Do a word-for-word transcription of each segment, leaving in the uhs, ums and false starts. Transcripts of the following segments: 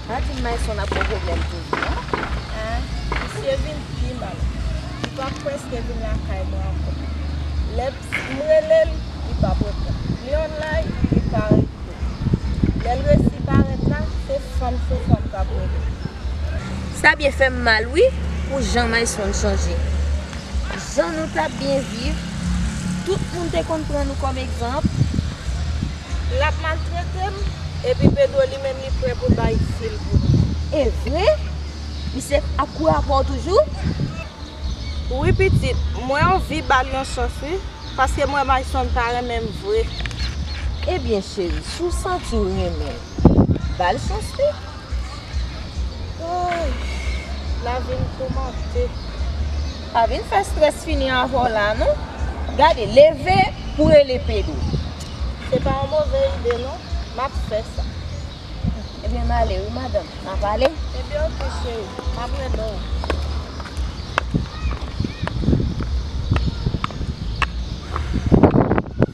Pa di m Mayson ap bon pwoblèm toujou, non. Ah, misye vin pi mal. Li pa prèske vin lakay mwen ankò. Lè m rele l, li p ap reponn. Li online, li pa reponn. Lè l resi parèt la, se fanm sou fanm k ap rele. Sa byen fè m mal, wi, pou jan Mayson chanje. Jan nou t ap byen viv, tout moun te konn pran nou kòm egzanp. L ap maltrete m, epi Pedro li menm li prè pou l bay fi l pou nou. E vre? Misye ap kouri apre w toujou? Wi pitit, mwen anvi ba l yon chans wi, paske m wè Mayson pa renmen m vre. Ebyen cheri, si w santi w renmen l, ba l chans li. Ay, lavi m toumante. Pa vin fè strès fini avè w la non. Gade, leve pou rele Pedro. Se pa yon move ide non, m ap fè sa. Ebyen m ale wi madanm, m ap ale. Ebyen oke cheri, m ap rele w.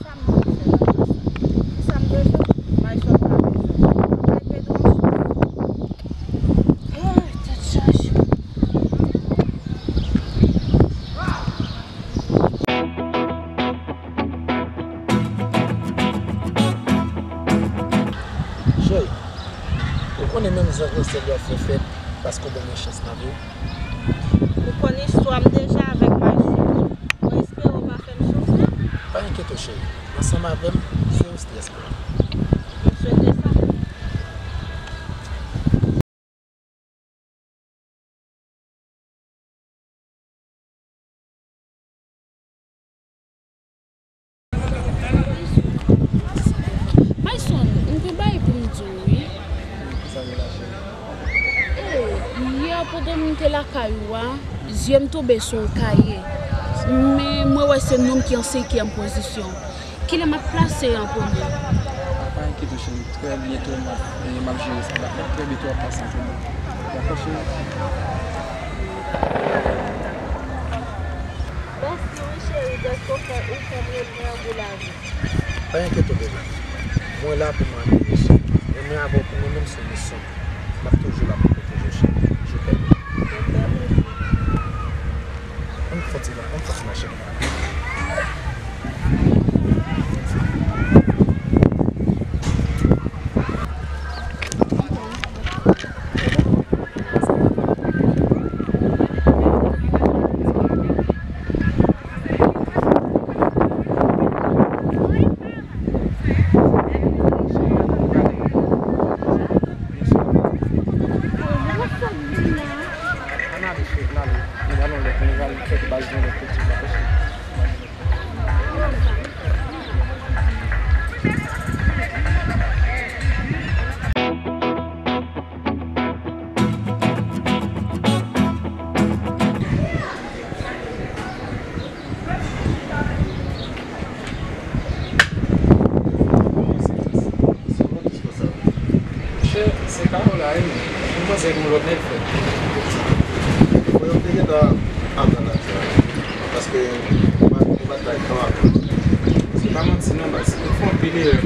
Sa m dwe fè la? Sa m dwe fè? Mayson pa bezwen. Bay Pedro yon chans. Ay, tèt chaje. Cheri, ou konnen menm zòt resèl yo ap fè fèt paske w ban mwen chans nan vi w. Ou konn istwa m deja avèk Mayson. Mwen espere w pa fè m soufri. Pa enkyete w cheri, ansanm avè m, se yon strès pou mwen. M swete sa. Mayson, m gen bagay pou m di w wi. Sa gen la cheri? E, yè pandan m te lakay ou a, zye m tonbe sou yon kaye. Men mwen wè se non m ki an senkyèm pozisyon. Kilè m ap plase an premye? Pa enkyete w cheri, trè byento m ap, e, m ap jere sa, dakò? Trè byento w ap plase an premye. Dakò cheri? Mèsi wi cheri, dèske w fè, ou fè m reprann gou lavi. Pa enkyete w bebe, mwen la pou mwen ede w cheri. Renmen avè w pou mwen menm se yon misyon. M ap toujou la pou pwoteje w cheri. Je t'aime. Je t'aime aussi. Ann fè ti, ann fè ti mache. Monchè, se Karola, wi, men. Yon manzè gen yon lòt nèg, frè. Frè, yo te gentan ap nan natirèl. Paske, ou pa, ou pa t bay tan ankò. Se pa manti, non, baz. Ou fè anpil erè.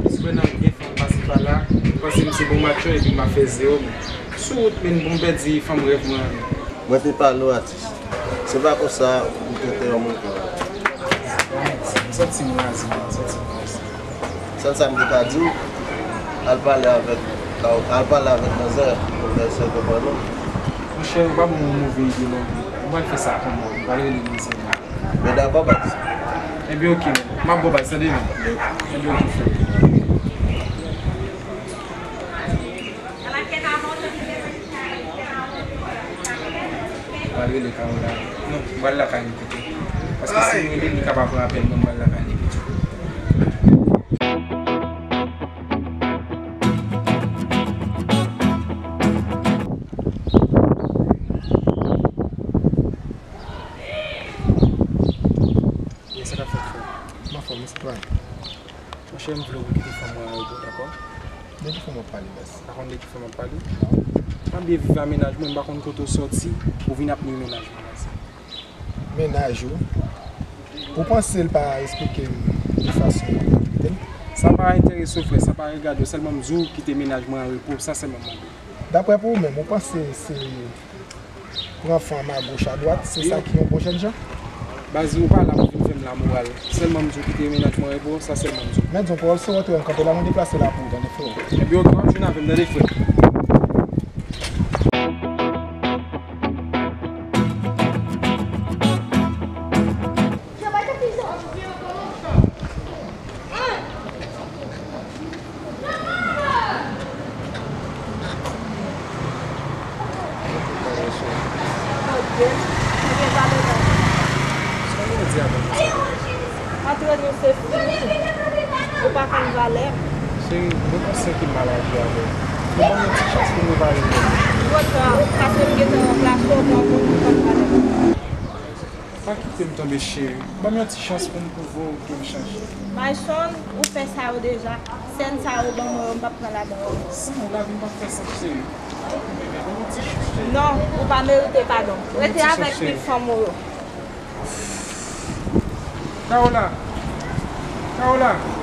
Jis wè nan gen fanm pase pa la, ou panse m se bon match, epi m ap fè zewo, men. Sou wout, men, bon, m pèdi fanm rèv mwen. Mwen te pale w, atis. Se pa konsa ou trete yon moun konsa. Santi m raze, santi m raze. Sèl sa m te ka di w, al pale avèk, al pale avèk manzè pou fè sèl konprann ou. Monchè, ou pa ban m yon move ide non. Ou pral fè sa pou mwen, ou pral rele manzè. Men dakò, baz. Ebyen, oke, m ap bon, baz, tande non. Ebyen, oke, frè. Pral rele Karola. Non, m pral lakay li pito. Paske si m rele l, li ka pa pran apèl mwen, m pral lakay li pito. Yes, sa k ap fèt, frè? M anfòm, wi, se pral. Monchè, m vle w kite fanm mwen an repo, dakò? De ki fanm w ap pale, baz? Pa konn de ki fanm m ap pale? M ap byen viv a mennaj mwen, m pa konn kote w sòti, ou vin ap nwi mennaj mwen, baz. Mennaj ou? Ou panse l pa esplike m de fason w ap trete m? Sa pa enterese w, frè, sa pa regade w. Sèlman m di w kite mennaj mwen an repo, sa sèlman m mande w. Daprè pou ou menm, ou panse se pran fanm agoch adwat, se sa ki yon bon jènjan? Baz, ou pa la pou vin fè m lamoral. Sèlman m di w kite mennaj mwen repo, sa sèlman m di w. Men di yon pawòl, si w rantre an kanpe la, mwen deplase la pou ou, tande, freo. Ebyen, oke, w ap jwenn avè m, tande, frè. Antre nou se fini. Ou pa konn valè m. Cheri, mwen panse ke m mal aji avè w. Men ban m yon ti chans pou m repare kè m. Twò ta, paske m gentan ranplase w pa yon moun ki konn valè m. Pa kite m tonbe, cheri. Ban m yon ti chans pou m pwouve w ke m chanje. Myson, ou fè sa yo deja. Sèn sa yo ban mwen yo, m p ap pran ladan yo. San ou, lavi m p ap fè sans, cheri. Ban m yon ti chans, cheri. Non, ou pa merite padon. Rete avèk pitit fanm ou yo. Kaola! Kaola!